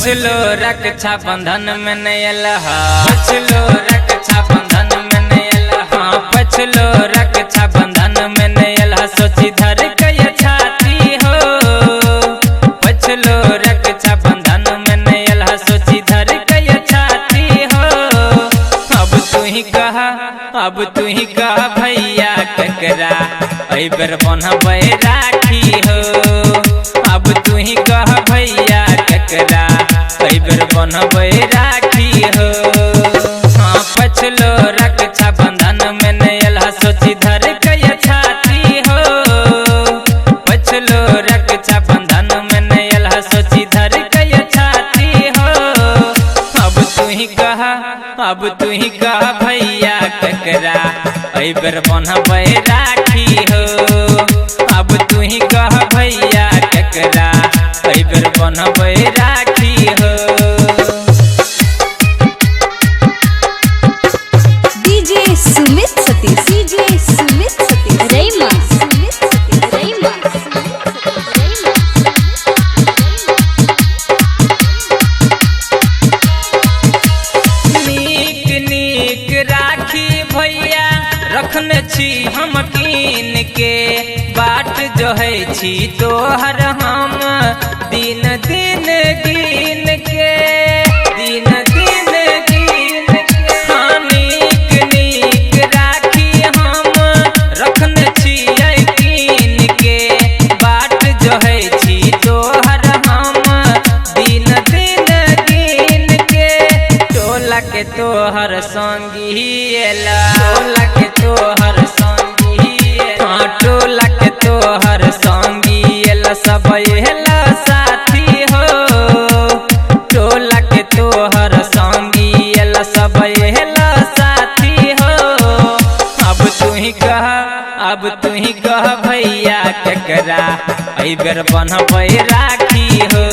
पछलो रक्षा बंधन में नयल पछलो रक्षा बंधन में नयल हाँ पछलो रक्षा बंधन में नयल सोची धर कय छाती हो पछलो रक्षा बंधन में नयल सोची धर कय छाती हो। अब तू ही कहा अब तू ही कहा भैया ककरा एहि बेर बन्हबै राखी हो। अब तू ही कह भैया ककरा एहि बेर बन्हबै राखी हो। हाँ पछलो रक्षा बंधन में नयल सोची धर कय छाती हो पछलो रक्षा बंधन में नयल सोची धर कय छाती हो। अब तू ही कहा अब तू ही कह भैया ककरा एहि बेर बन्हबै राखी हो। अब तू ही कह भैया ककरा एहि बेर बन्हबै राखी हो। DJ Sumit Satish, DJ Sumit Satish, Raima, Sumit Satish, Raima, Raima. नीक नीक राखी भैया रखने छी हम कीन के बाट जोहै छी तोहर हम दिन दिन गिन के दिन दिन गिन के। हाँ नीक नीक राखी हम रखने छी कीन के बाट जोहै छी तोहर हम दिन दिन गिन के। टोला के तोहर संगी एला टोला के तोहर संगी हाँ टोला के तोहर संगी एला सब एला साथी हो टोला के तोहर संगी एला सब एला साथी हो। अब तू ही कह अब तू ही कह भैया ककरा एहि बेर बन्हबै राखी हो।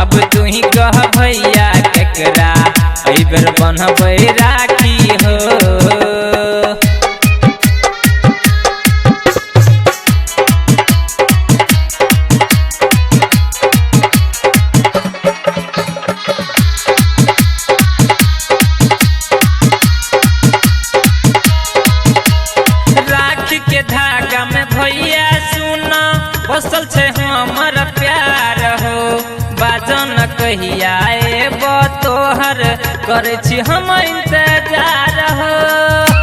अब तू ही कह भैया ककरा एहि बेर बन्हबै राखी हो। राखी के धागा में भैया सुना बसल छे हमर प्यार हो बाजन कहिया एब तोहर करै छी हम इंतजार हो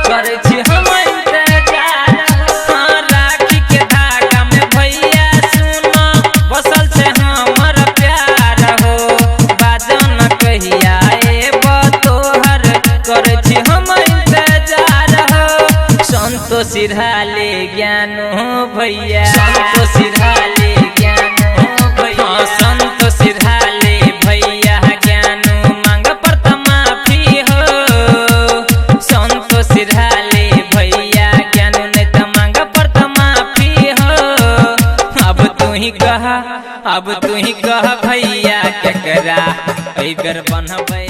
करै छी हम इंतजार हो। हाँ राखी के धागा में भैया सुना बसल छे हमर प्यार हो बाजन कहिया एब तोहर करै छी हम इंतजार हो। संतो सिरहाले ज्ञान हो भैया संतो सिरहाले ज्ञान हो भैया संतो सिरहाले भैया ज्ञान मांग पर त माफी हो संतो सिरहाले भैया ज्ञान नहीं त मांग पर त माफी हो। अब तू ही कह अब तू ही कह भैया ककरा एहि बेर बन्हबै।